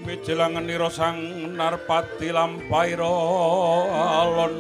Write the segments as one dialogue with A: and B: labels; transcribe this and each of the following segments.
A: Mijilangenira sang Narpati lampahira alon.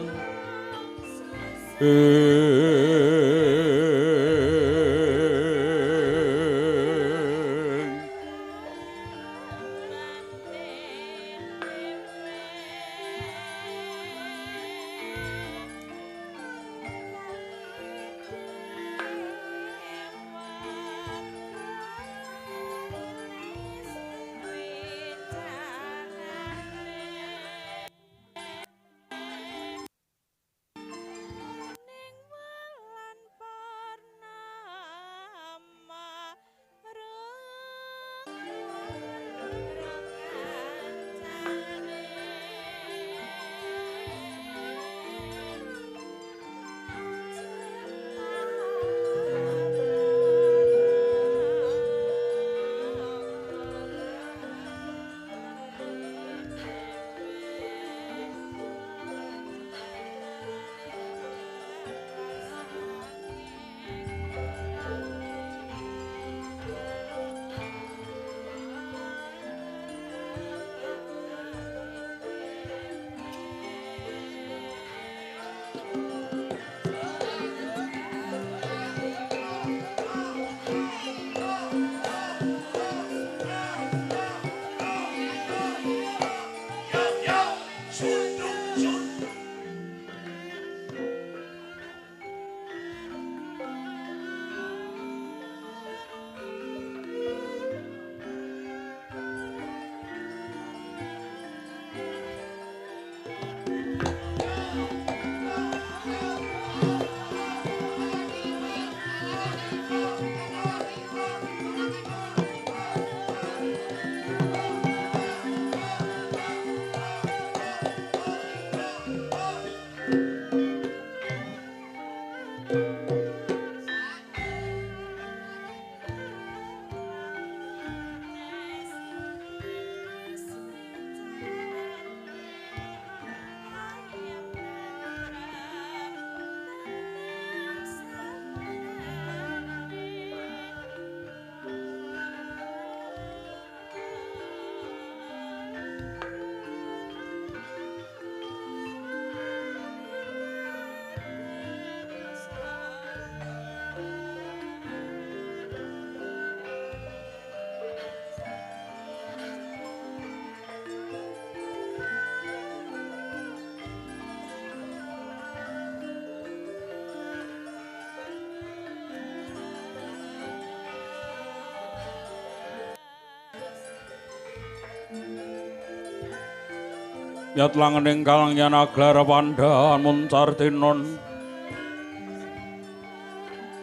A: Yat langening kalangyan aglar pandhan muncar tinon.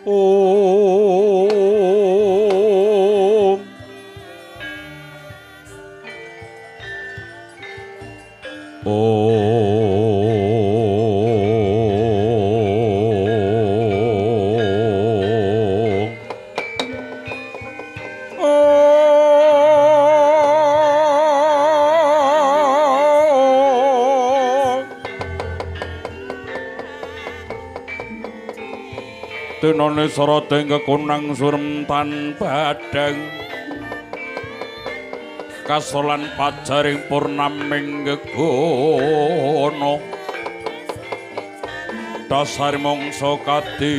A: Om. Om. Tinone sorote kekunang surem tan badhang kasolan pajaring purnaming gegono dasar mangsa katiga.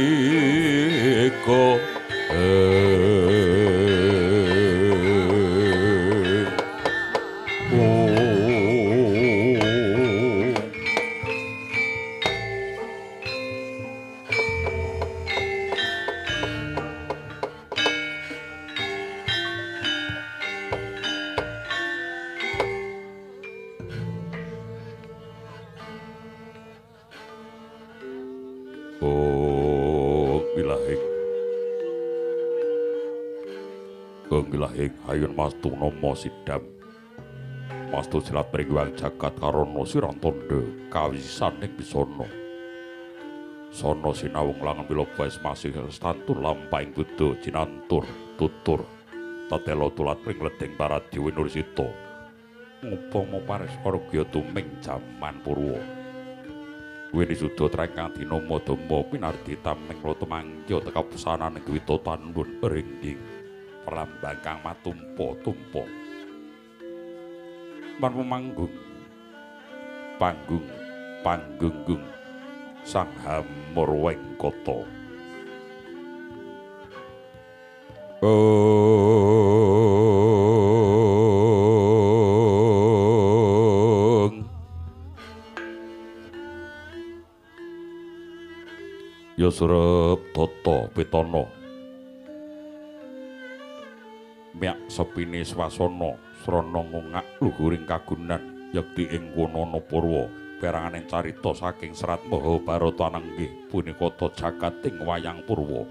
A: Nggilahing hayun mastu nama sidam. Mastu silat pringwang jagat karana sirantandha kawisaning bisana. Sana sinawung langen pilaba masih stantur lampahing buddha jinantur tutur tetela tulat pring leding paradya winursita. Ngupama pariswarga tuming jaman purwa. Winisuda trengkang dina madama pinardi tameng lata mangya tekapusananing gwita tanun ringging prambang kang matumpa-tumpa. Man pemanggung panggung panggunggung sang hamur wengkata. Ya surep tata petana miak sepine swasana srana ngungak luhuring kagunan yekti ing kono purwa peranganing carita saking serat Mahabharata nenggih punika ta jagating wayang purwa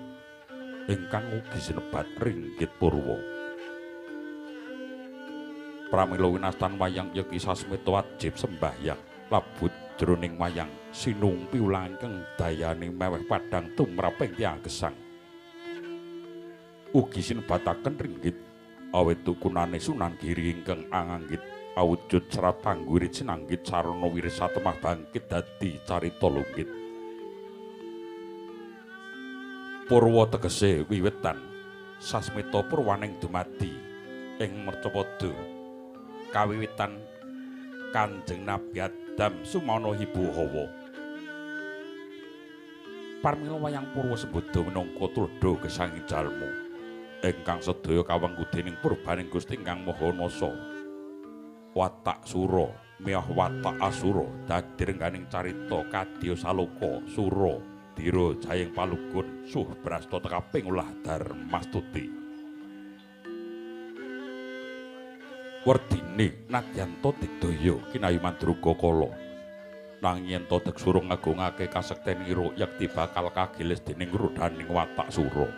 A: ingkang ugi sinebat ringgit purwa. Pramila winastan wayang yekti sasmita wajib sembahyang labut jroning wayang sinung piwulang ingkang dayane meweh padhang tumraping tiyang gesang. Ugi sinebataken ringgit awit tukunane Sunan Giri ingkang anganggit awujud serat panggurit sinanggit sarana wirasatemah bangkit dadi carita lunggit. Purwa tegese wiwitan sasmita purwaning dumadi ing mercapada kawiwitan Kanjeng Nabi Adam sumana Ibu Hawa. Parmila wayang purwa sembada minangka tuladha gesanging jalma ingkang sedaya kawengku dening purbaning Gusti ingkang Maha Nasa. Watak sura miyah watak asura dadi rengganing carita kadya saloka sura dira jayeng palugun suh brasta tekaping ulah darmastuti. Werdine nadyanta digdaya kinayu mandruga kala nanging yen ta deksura ngagungake kasekten ira yekti bakal kagilis dening rudhaning watak sura.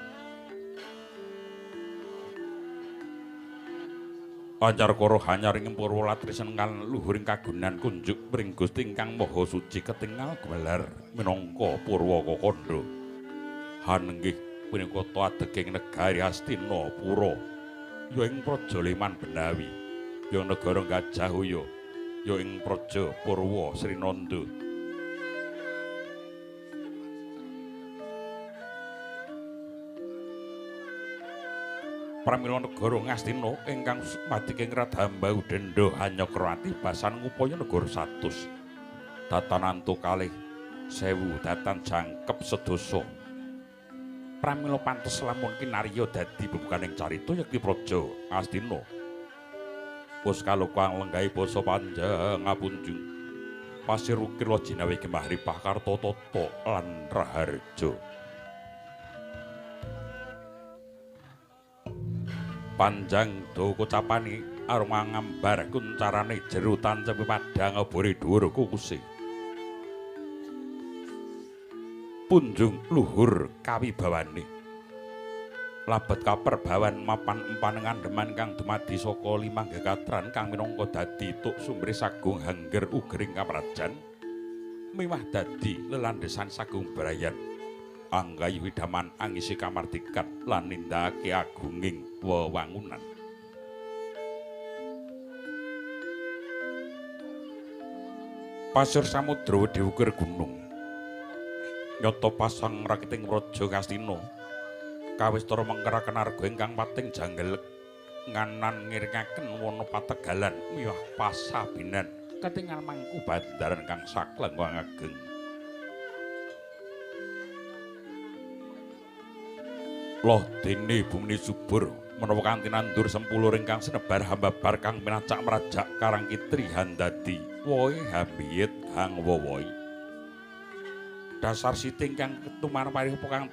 A: Ancarkara hanyar ing purwa latrisen kang luhuring kagunan kunjuk pring Gusti ingkang Maha Suci ketingal gemelar minangka purwa kakandha. Hanenggih punika ta adeging negari Hastinapura ya ing Praja Leman Benawi, ya negara Gajahaya, ya ing Praja Purwa Srinanda. Pramila negara Ngastina ingkang madeg ing Radhamba Udenda Hanyakrawati basan ngupaya negara 100. Datananto 2,000 datan jangkep sedasa. Pramila pantes lamun kinarya dadi bebukaning carita yekti Praja Ngastina. Puskaloka lenggahi basa panjang ngapunjung. Pasir ukir jinawi gemah ripah karta tata lan raharja. Panjang dawa kocapane aroma ngambar kuncarane jero tancepe padhang obore dhuwur kukuse. Punjung luhur kawibawane. Labet kaperbawan mapan empan ngandheman kang dumadi saka limang gekatran kang minangka dadi tuk sumbre sagung hangger ugering kaprajan miwah dadi lelandhesan sagung brayan. Anggayu idaman angisi kamardikan lan nindakake agunging wewangunan. Pasir samudra diukir gunung. Nyata pasang rakiting praja Ngastina. Kawistara mengkeraken arga ingkang pating janggelek nganan ngiringaken wana pategalan miwah pasabinan ketingal mangku bandaran kang sakleng ageng. Loh dene bumine subur menawa kanthi nandur sempulur ingkang sinebar hambabar kang minacak mrajak karang kitri handadi wohe hambiyit hang wowoi. Dasar siti ingkang ketumar parih kang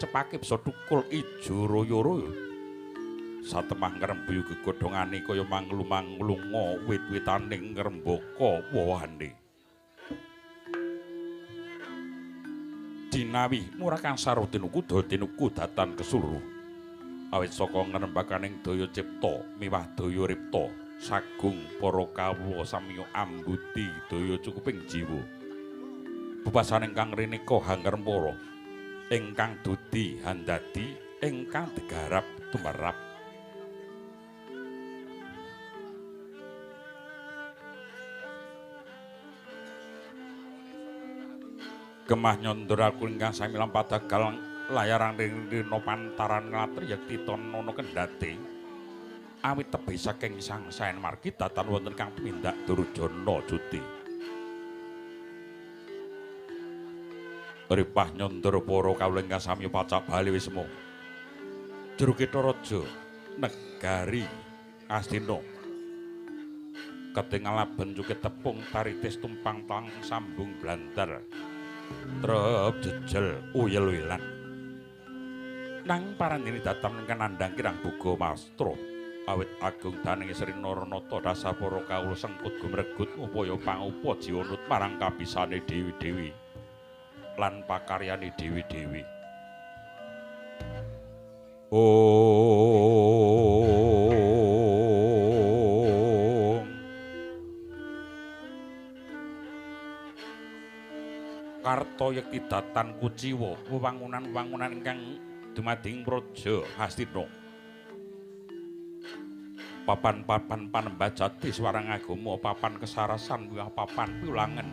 A: cepake bisa thukul ijo royo-royo. Satemah ngrembuyu gegodhongane kaya manglu-manglunga wit-witaning ngrembaka wohane. Dinawi murah kang sarwa tinuku da tinuku datan kesuruh. Awit saka ngrembakaning daya cipta miwah daya ripta sagung para kawula samiya ambudi daya cukuping jiwa. Bebasan ingkang rineka hangrempara ingkang dudi handadi ingkang digarap tumerap. Gemah nyandra aku ingkang sami lampah dagal layarang rina pantaran nglatri yekti tanana kendhate. Awit tebih saking Sang Saen margi datan wonten kang tumindak Durjana Juti. Ripah nyandra para kawula ingkang sami pacak bali wisma. Jero kitha raja negari Astina. Ketingal laben cuket tepung taritis tumpang tang sambung blandar. Trep jejel uyel-uyelan. Nang parandene datan ingkang nandhang kirang boga mastra. Awit agung daning Sri Naranata dasar para kawula sengkut gumregut ngupaya pangupa jiwa nut marang kabisane dewi-dewi lan pakaryane dewi-dewi. Om Karta yekti datan kuciwa wewangunan-wewangunan ingkang dumadi ing praja Hastina. Papan-papan panembah jati swarang agama, papan kesarasan wiwah papan piwulangen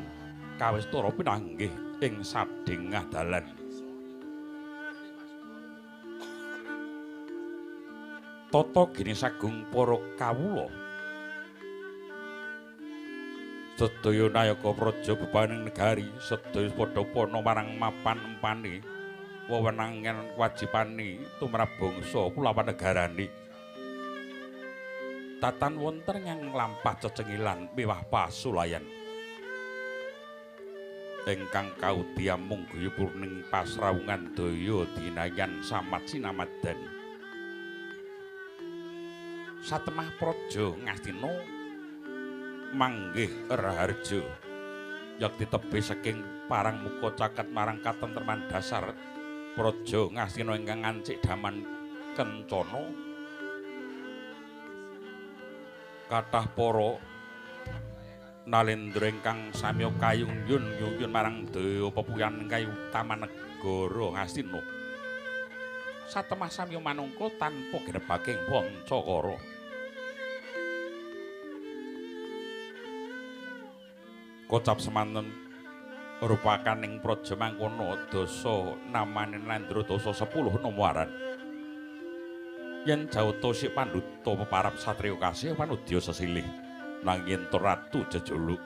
A: kawistara pinanggih ing sadhengah dalan. Tata gini sagung para kawula. Sedaya nayaka praja bebaning negari sedaya padha pana marang mapan empane wewenangan kewajibane tumrap bangsa kulawan negarane. Tatan wonten ingkang lampah cecengilan miwah pasulayan ingkang kaudi amung guyub-purning pasrawungan daya dinayan samat sinamadan. Satemah praja Ngastina manggih raharja yakti tebih saking parang muka caket marang katentreman dasar praja Ngastina ingkang ngancik daman kencana. Kathah para nalendra ingkang samya kayungyun-yun marang daya pepuyan kayu taman negara Ngastina. Satemah samya manungka tanpa genebaking pancakara. Kocap semanten rupakaning praja mangkono dasa namane nalendra dasa 10 nomoran. Yen jawata sik pandhuta peparap satriya kasih panudya sesilih nanging ratu jejuluk.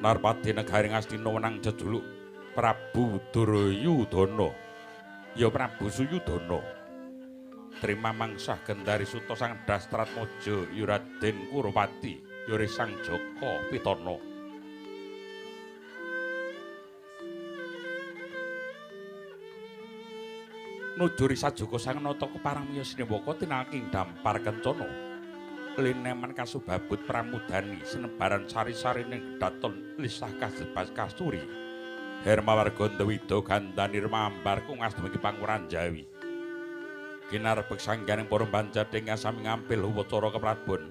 A: Narpati negari Ngastina wenang jejuluk Prabu Duryudana ya Prabu Suyudana. Trima mangsah Gendari Suta Sang Dastratmaja ya Raden Kurupati ya Sang Jaka Pitana. Nujuri sajuka sang nata keparang miya sinewaka tinalking dampar kencana. Lineman kasubabut pramudani sinebaran sari-sarine daton lisah kasebas kasturi. Hermawarga Ndewida gandani mambar kungas dumugi panguran Jawi. Kinarbek sangganing para banjading sami ngampil upacara keprabon.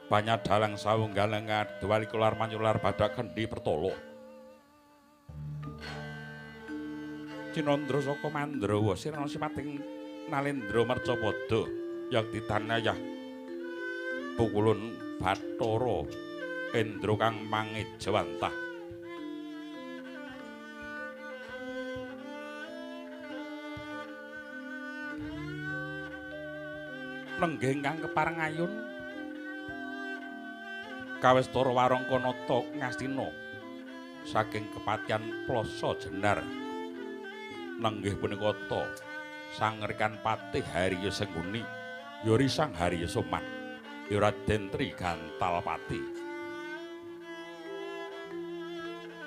A: Panyadalang sawunggaling adwali kular manyular badak kendi pertolo. Cinandra saka Mandrawa sirna sipating Nalendra Mercapada yakti tanayah pukulun Bathara Indra kang mangejawantah. Lenggih ingkang kepareng ayun kawistara warangka nata Ngastina saking kepatihan Plasa Jenar. Nenggih punika ta sangrikan Patih Harya Sengkuni ya Sang Harya Soman ya Raden Tri Gantalpati.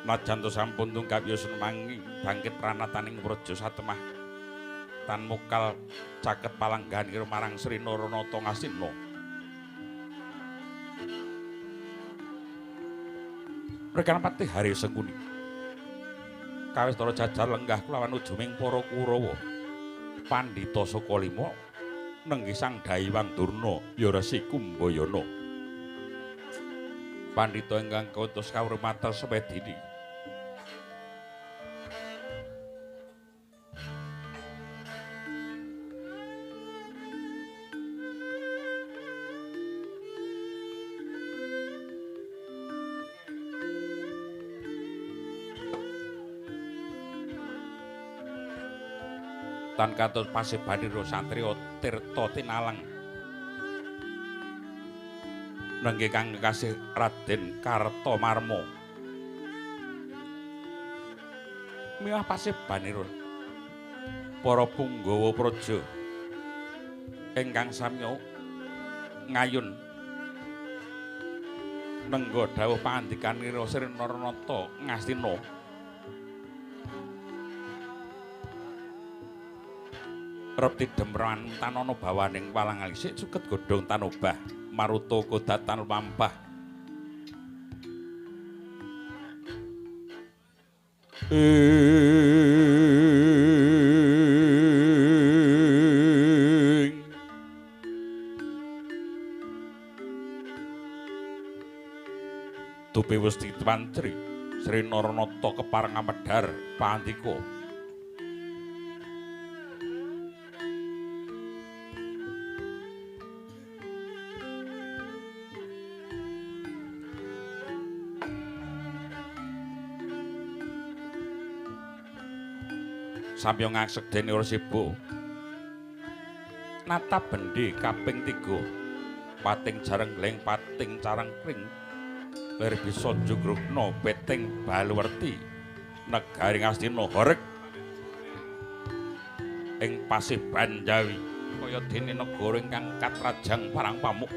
A: Najan ta sampun tungkap ya sumangi bangkit pranataning praja satemah tan mukal caket palanggahan kira marang Sri Naranata Ngastina. Rekan Patih Harya Sengkuni kawistara jajar lenggah kulawan ujuming para Kurawa. Pandhita Saka Lima nenggih Sang Daiwang Durna ya Resi Kumbayana. Pandhita ingkang kautus kawruh mater Swedini. Tan kados pasebanira satriya tirta tinalang nenggih kang kekasih Raden Kartomarma. Miwah pasebanira para punggawa praja ingkang samya ngayun nengga dawuh pangandikanira Sri Naranata Ngastina. Repti demran tanana bawaning walang alisik suket godhong tanobah maruta kodatan lumampah. Ing Tupi westi Twantri Sri Naranata kepareng amedhar pandika. Samya ngaksek dene ora sibuk. Nata bendi kaping 3. Pating jareng gleng, pating carang kring. Lir bisa jugrukna peting baluwerti. Negari Ngastina horeg ing Paseban Jawi. Kaya dene negara ingkang katrajang parang pamuk.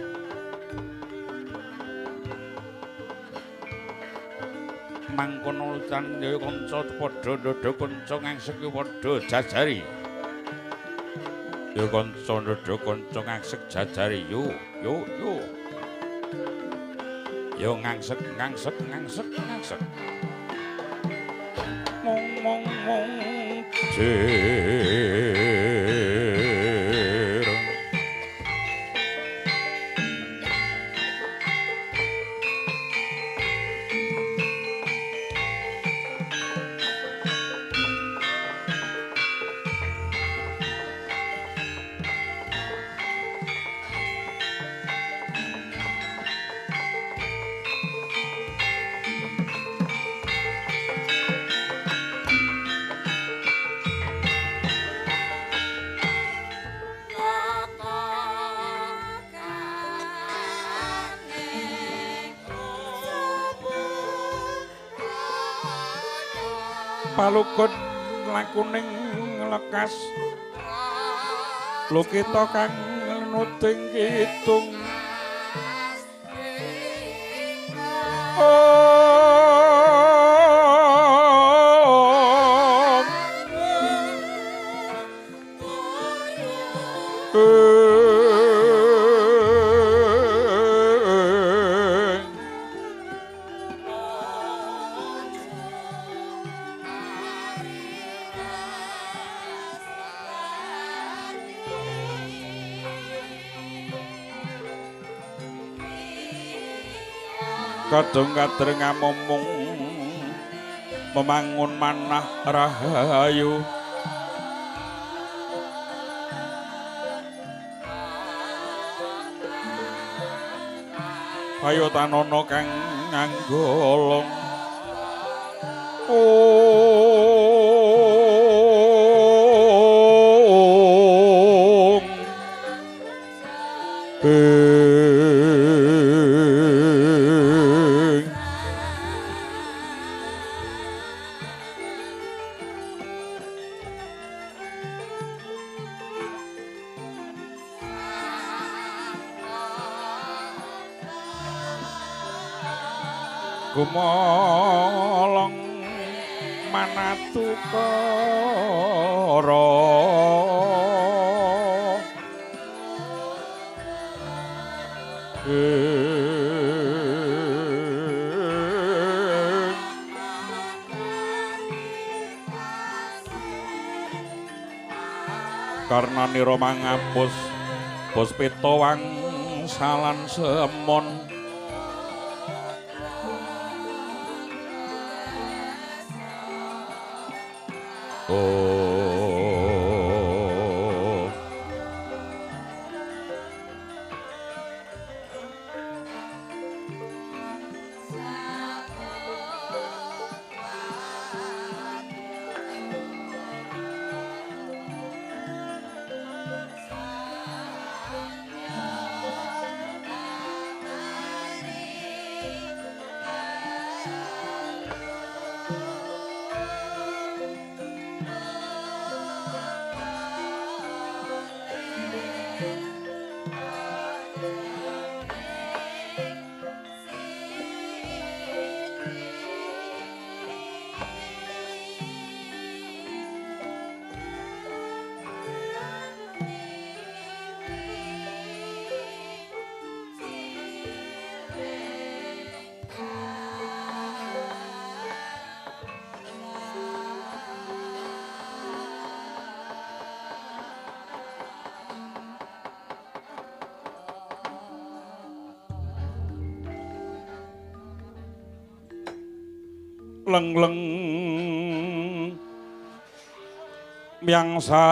A: Mangkono lucan ya kanca padha ndodho kanca ngangsek padha jajari. Ya kanca ndodho kanca ngangsek jajari yo yo yo. Yo ngangsek ngangsek ngangsek ngangsek. Mong mong mong jer. Palugut lakuning lekas lukita kang nuting kidung. Kadung kadreng ngamomong memangun manah rahayu. Ayo tanono kang nganggolong. Om. Gumolong manatukara. Karnanira mangapus puspita wangsalan semon. Oh. Leng-leng myang sasongko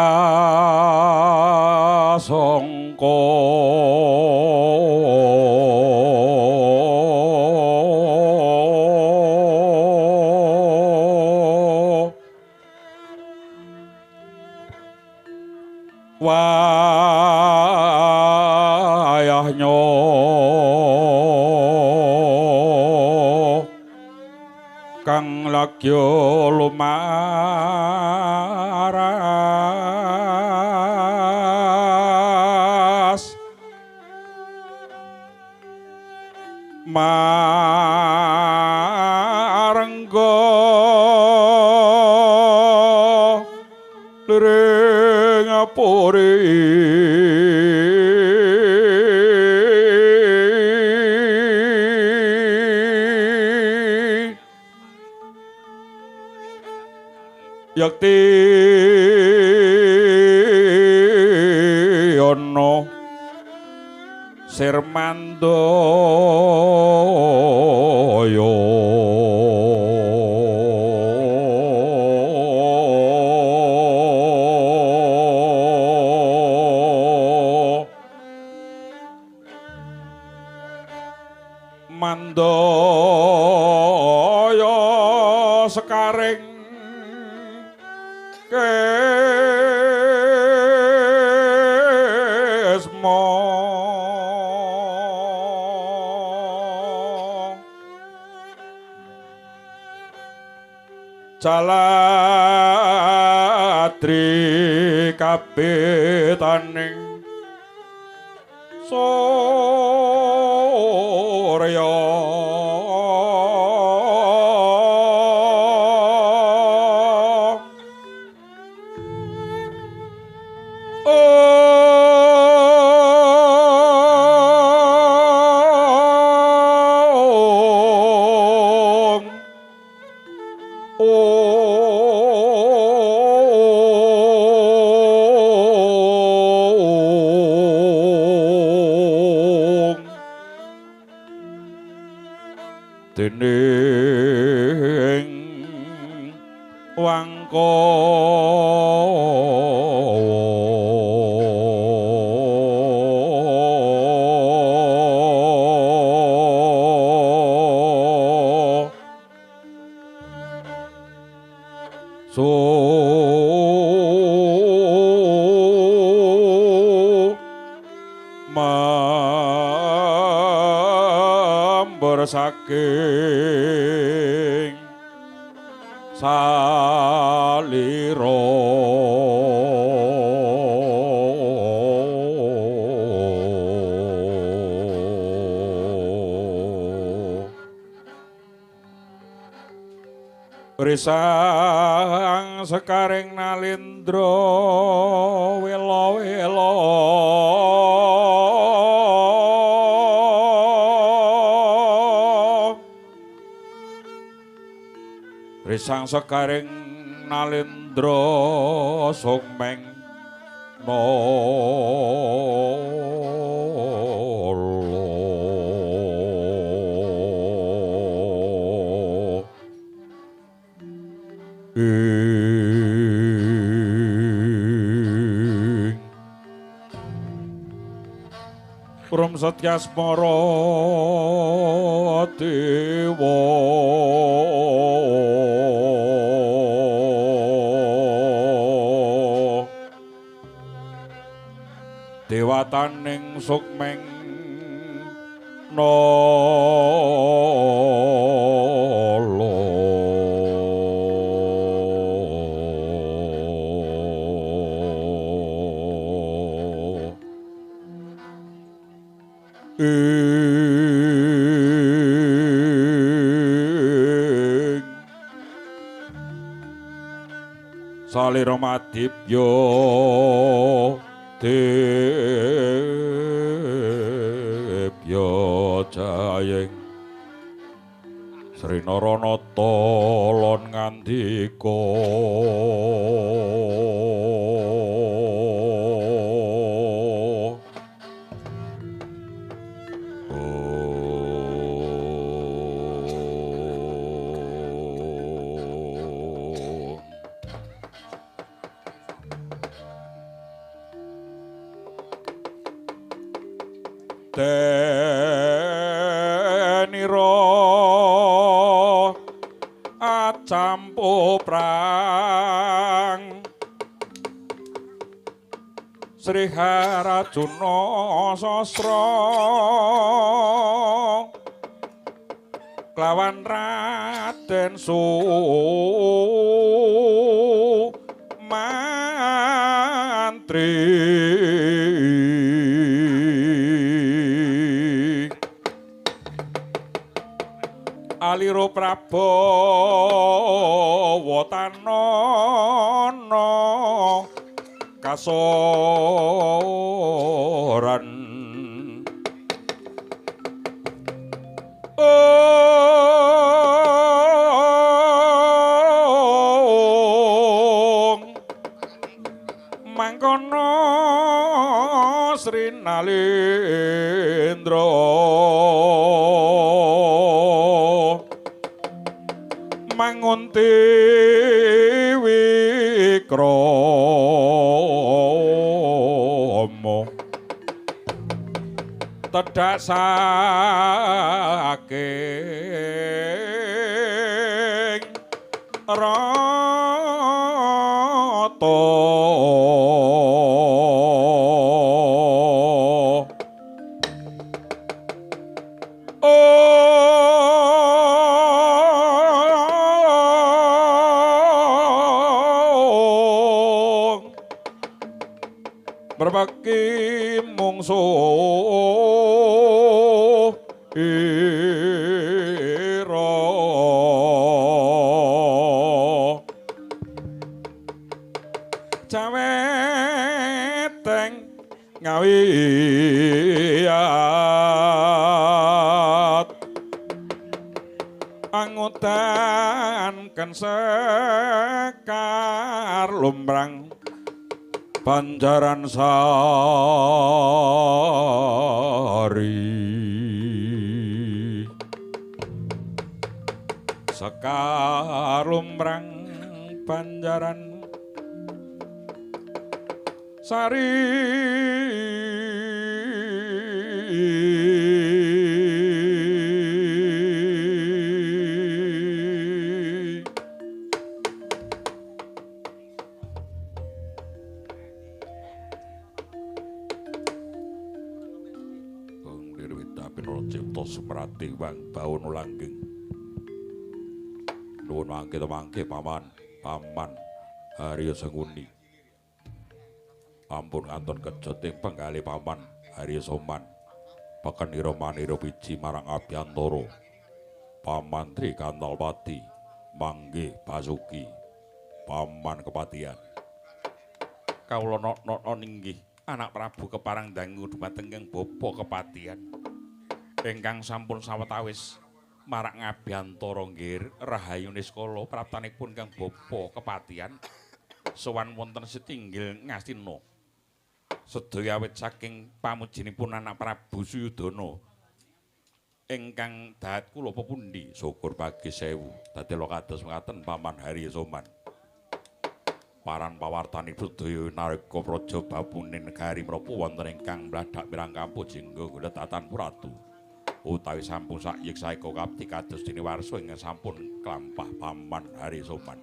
A: wayahnyo kang lagya lumaras marengga liring puri yakti ana sirmandaya. Mandaya sekaring kesma jaladri kabetaning surya. Dening wangka so mambur saking salira risang sekaring nalindra wela-wela risang sekaring nalindra sumeng Ing Prum Satyasmara Dewa dewataning sukmeng nala ing salira madibya dibya jayeng Sri Naranata lan ngandika Denira acampu prang Sri Harajuna sastra kelawan Raden Sumantri Aliro Prabawa tanana kasoran Ong mangkono Sri Nalindra mangunti wikrama tedhak saking rata berbagi mungsuh ira caweteng ngawiyat angutan ken sekar lumrang Banjaran Sari Sekar lumrang Banjaran Sari Sumerati wang bawono langgeng. Nuwun mangke mangke paman, paman Haryo Sengkuni. Ampun nganton kejot ing penggalih paman Haryo Soman. Pekenira manira wiji marang abiyantara. Paman Tri Kantalpati manggih Basuki. Paman kepatihan. Kawula nok-nok inggih anak Prabu keparang dangu dumateng kang bapa kepatihan. Ingkang sampun sawetawis marak ngabiyantara nggih rahayu niskala praptanipun kang bapa kepatihan sowan wonten sitinggil Ngastina. Sedaya awit saking pamujinipun anak Prabu Suyudana ingkang dahat kula pepundi syukur pagi sewu dadi kados mekaten Paman Hari Soman. Paran pawartanipun sedaya nalika praja bapuning negari menapa wonten ingkang mladhak mirang kampuh jingga tatan puratu utawi sampun sakyek saeka kapti kados dene warsa ingkang sampun klampah Paman Hari Soman.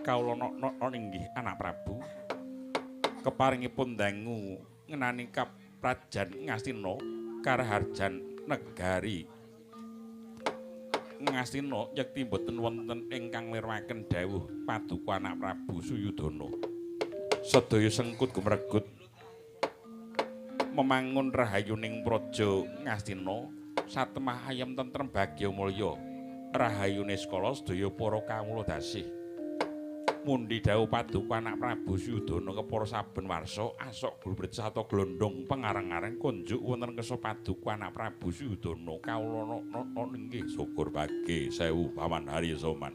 A: Kawula nok-nok inggih anak Prabu keparingipun dangu ngenani kaprajan Ngastina karaharjan negari Ngastina yekti mboten wonten ingkang nirwaken dawuh paduka anak Prabu Suyudana. Sedaya sengkut gumregut memangun rahayuning praja Ngastina satemah ayem tentrem bagya mulya rahayune skala sedaya para kawula dasih. Mundi dawuh paduka anak Prabu Suyudana kepara saben warsa asok gulbret sata glondong pengareng-areng kunjuk wonten kersa paduka anak Prabu Suyudana kawula nok inggih syukur bagi sewu Paman Hari Soman.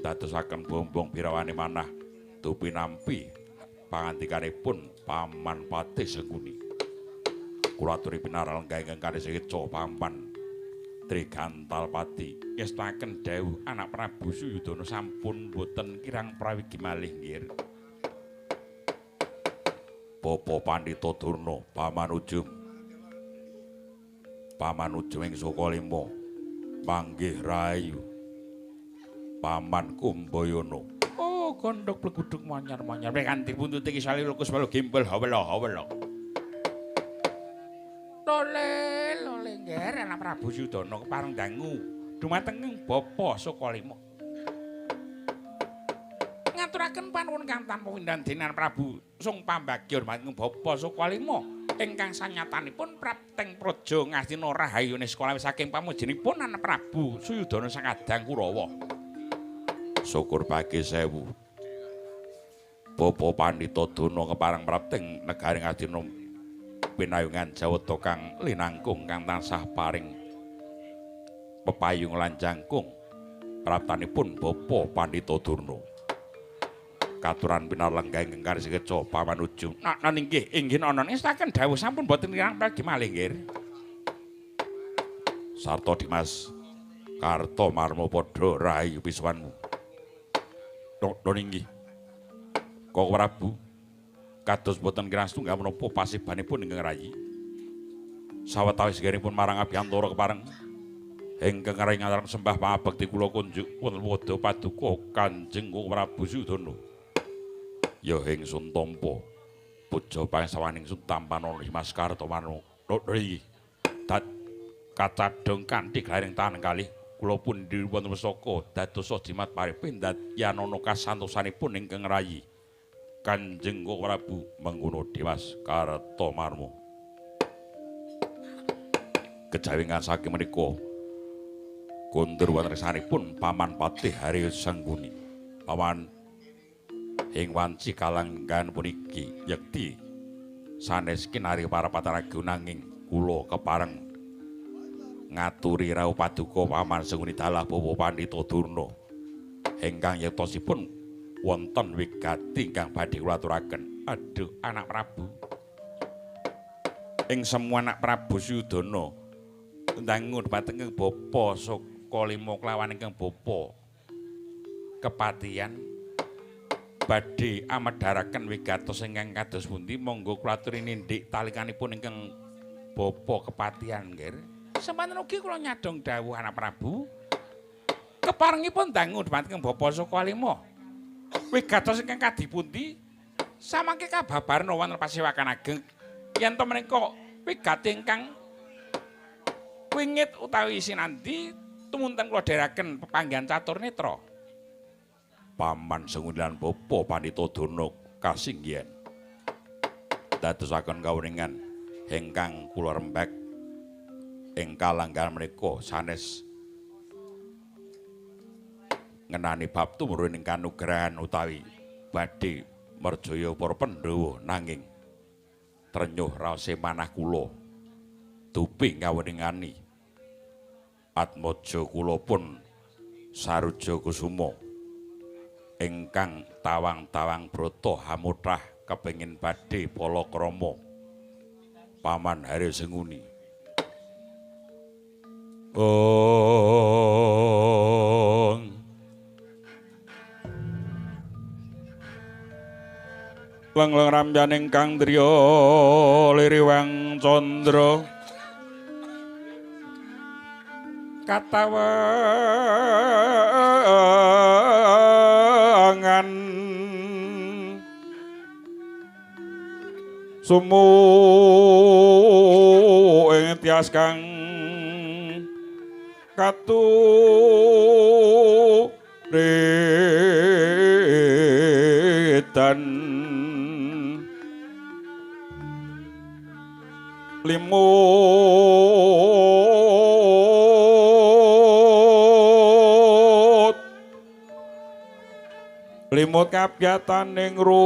A: Dadosaken bombong birawane manah dupi nampi pangandikanipun Paman Patih Sengkuni. Kula aturi pinaral lenggah ingkang karisika Paman Trigantalpati ngestakaken dawuh anak Prabu Suyudana sampun boten kirang prawigi malih nggih. Bapa Pandhita Durna Paman Ujung. Paman Ujung ing Sukalima manggih rahayu. Paman Kumbayana. Oh, gondhok pleguduk manyar-manyar kanthi buntut iki sali lukus walu gimbal hawela hawela. Lole lole ngger anak Prabu Suyudana kepareng dangu dumateng Bapa Sukalima. Ngaturaken panuwun kang tanpa windhan dening Prabu sung pambagya dumateng Bapa Sukalima ingkang sanyatanipun prapteng praja Ngastina rahayune sekolah saking pamujinipun anak Prabu Suyudana sang kadang Kurawa. Syukur pagi sewu. Bapa Pandhita Durna kepareng prapteng negari Ngastina pinayungan jawata kang linangkung kang tansah paring pepayung lan jangkung praptanipun Bapa Pandhita Durna. Katuran pinarlenggah ingkang karisika Paman Ujung. Nak inggih inggih ana ngestaken dawuh sampun boten kirang pagi malih nggih. Sarta Dimas Karta Marma padha rahayu pisuwanmu. Nok inggih. Koko Prabu kados boten kirang setunggal menapa pasibanipun ingkang rayi. Sawetawis gheripun marang abiyantara kepareng ingkang rayi ngantarang sembah pangabekti kula kunjuk wonten wadha paduka Kanjeng Prabu Suyudana. Ya ing sun tampa puja pangasawaning sun tampanana Mas Kartamarma. Iki dat kacadhong kanthi glaring tahan kalih kula pundi wonten mesaka dadosa jimat paripindat yanana kasantosanipun ingkang rayi. Kanjeng Prabu mengkono Dimas Kartamarma. Kejawi saking menika kondur wonten sanipun Paman Patih Haryo Sangkuni. Paman ing wanci kalanggan puniki yekti sanes kinari para pataraga nanging kula kepareng ngaturi rawuh paduka Paman Sengkuni dalah Bapa Pandhita Durna ingkang yektosipun wonten wigati ingkang badhe kula aturaken. Aduh anak Prabu. Ing semua anak Prabu Suyudana ndangu dhumateng Bapa Sukalima kelawan ingkang bapa kepatihan badhe amedharaken wigatos ingkang kados pundi monggo kula aturi nindhik talikanipun ingkang bapa kepatihan nggih. Semanten ugi kula nyadhong dawuh anak Prabu keparengipun dangu dhumateng Bapa Sukalima. Wigatos ingkang kadipundi samangke kababarna wonten pasewakan ageng yen to menika wigati ingkang wingit utawi sinandi tumunten kula dherekaken pepanggihan catur netra. Paman Sengkuni lan Bapa Pandhita Durna kasinggihan dadosaken kawuningan ingkang kula rembag ing kalanggahan menika sanes ngenani bab tumurun ing kanugrahan utawi badhe merjaya para Pandhawa nanging trenyuh raose manah kula dupi ngawiningani atmaja kula pun saruja kusuma ingkang tawang-tawang brata hamutrah kepengin badhe palakrama Paman Haryo Senguni. Ong Lengleng ramyaning kang driya liriwang candra katawangan sumu ing tias kang katuritan limut limut kabyataning rujit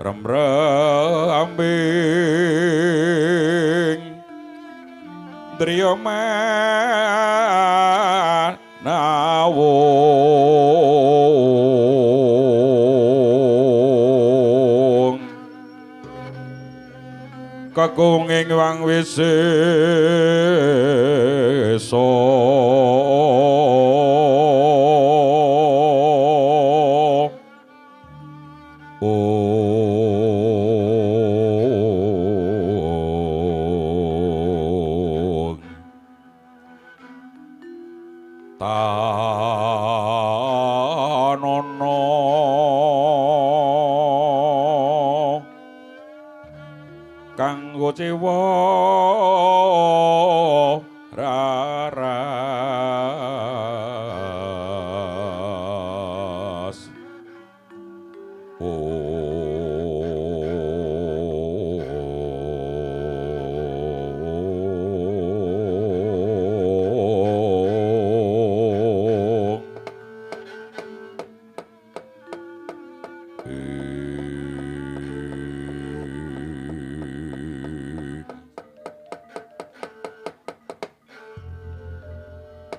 A: remrembing driya manawung kakunging wang wisesa. Tanono kang kuciwa raras.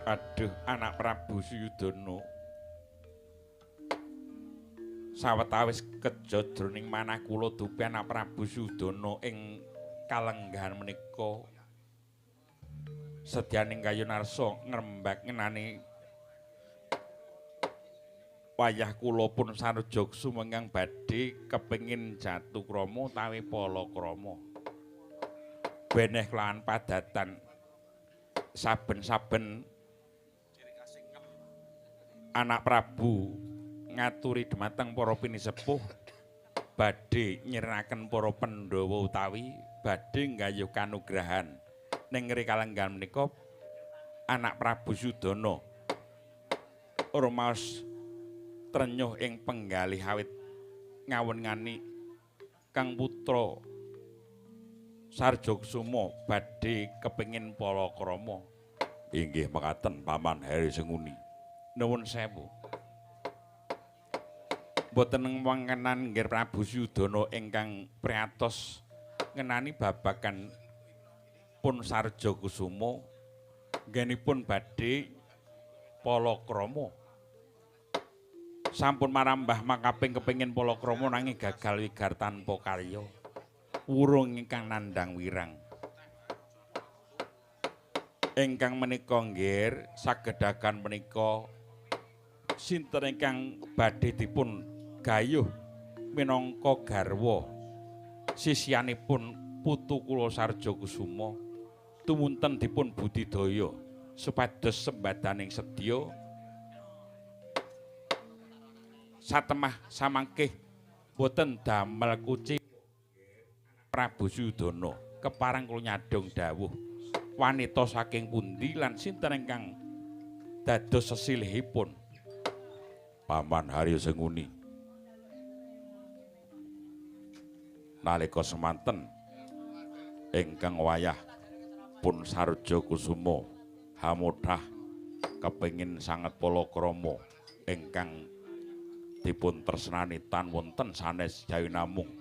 A: Aduh, anak Prabu Suyudana sawetawis keja jroning manah kula dupi anak Prabu Suyudana ing kalenggahan menika sedyaning kayunarsa ngrembak ngenani wayah kula pun sarja sumengkang badhe kepengin jatukrama utawi palakrama beneh kelawan padatan saben-saben anak Prabu ngaturi dumateng para pinisepuh badhe nyirnaken para Pandhawa utawi badhe nggayuh kanugrahan ning ngri kalenggahan menika anak Prabu Suyudana rumaos trenyuh ing penggalih awit ngawengani kang putra Sarjakusuma badhe kepengin palakrama. Inggih mekaten Paman Haryo Senguni. Nuwun sewu. Mboten wongenan nggih Prabu Suyudana ingkang priyatos ngenani babagan pun Sarjakusuma nggenipun badhe palakrama. Sampun marambah makaping kepengin palakrama nanging gagal wigar tanpa karya. Wurung ingkang nandhang wirang. Ingkang menika nggih sagedhagan menika sinten ingkang badhe dipun gayuh minangka garwa sisianipun putu kula Sarjakusuma tumunten dipun budidaya supados sembadaning sedya satemah samangkih boten damel kuci Prabu Suyudana kepareng kula nyadhong dawuh wanita saking pundi lan sinten ingkang dados sesilihipun Paman Haryo Senguni. Nalika semanten ingkang wayah pun Sarjakusuma hamothah kepengin sanget palakrama ingkang dipun tresnani tan wonten sanes jawi namung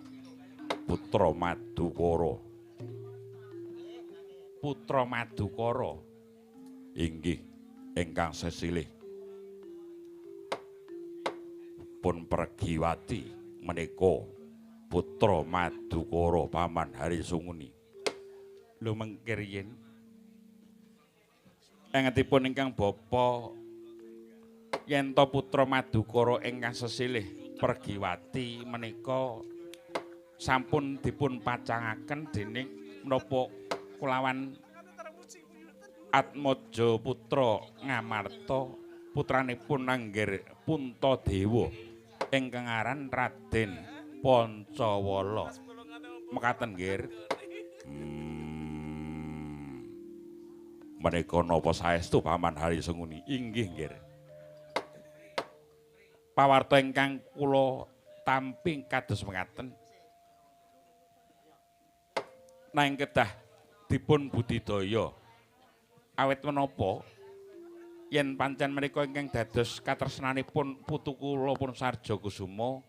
A: putra Madukara.
B: putra Madukara.
A: Inggih ingkang sesilih pun Pergiwati menika putra Madukara Paman Hari Sunguni.
B: Lho mengkir yen engetipun ingkang bapa yen to putra Madukara ingkang sesilih Pergiwati menika sampun dipun pacangaken dening menapa kulawan Atmaja putra Ngamarta putranipun Angger Puntadewa ingkang aran Raden Pancawala. Mekaten nggih.
A: Menika napa saestu Paman Hari Senguni?
B: Inggih nggih. Pawarta ingkang kula tampi kados mekaten. Nanging kedah dipun budidaya. Awit menapa yen pancen menika ingkang dados katresnanipun putu kula pun Sarja Kusuma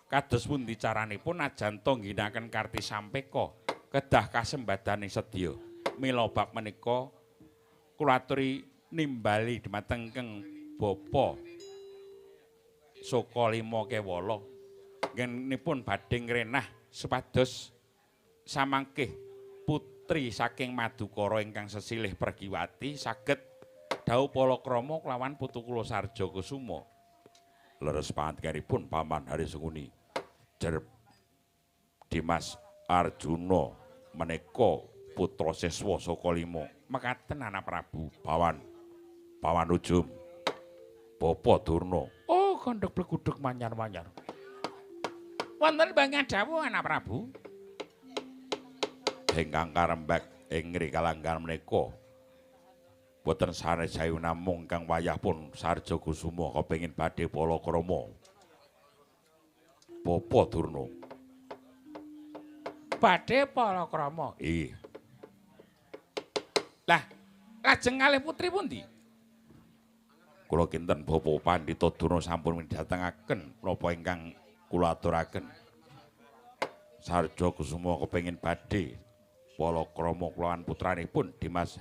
B: kados pundi caranipun najan to ngginakaken karti sampeka kedah kasembadane sedya. Mila bab menika kula aturi nimbali dhumateng keng bapa Saka Lima Kewala nggenipun badhe ngrenah supados samangkih putri saking Madukara ingkang sesilih Pergiwati saged dhaup palakrama kelawan putu kula Sarja Kusuma.
A: Leres pangandikanipun Paman Hari Senguni. Jer Dimas Arjuna menika putra siswa Saka Lima.
B: Mekaten anak Prabu.
A: Pawan Pawan Ujum Bapa Durna.
B: Oh, kandhek blegudeg manyar-manyar. Wonten bangan dawuh anak Prabu.
A: Ingkang karembak ing kalanggan menika boten sanes sayu namung kang wayah pun Sarja Kusuma kepengin badhe palakrama. Bapa Durna.
B: Badhe palakrama.
A: Nggih.
B: Lah, lajeng kalih putri pundi?
A: Kula kinten Bapak Pandhita Durna sampun midhatengaken napa ingkang kula aturaken. Sarja Kusuma kepengin badhe palakrama kulawan putranipun Dimas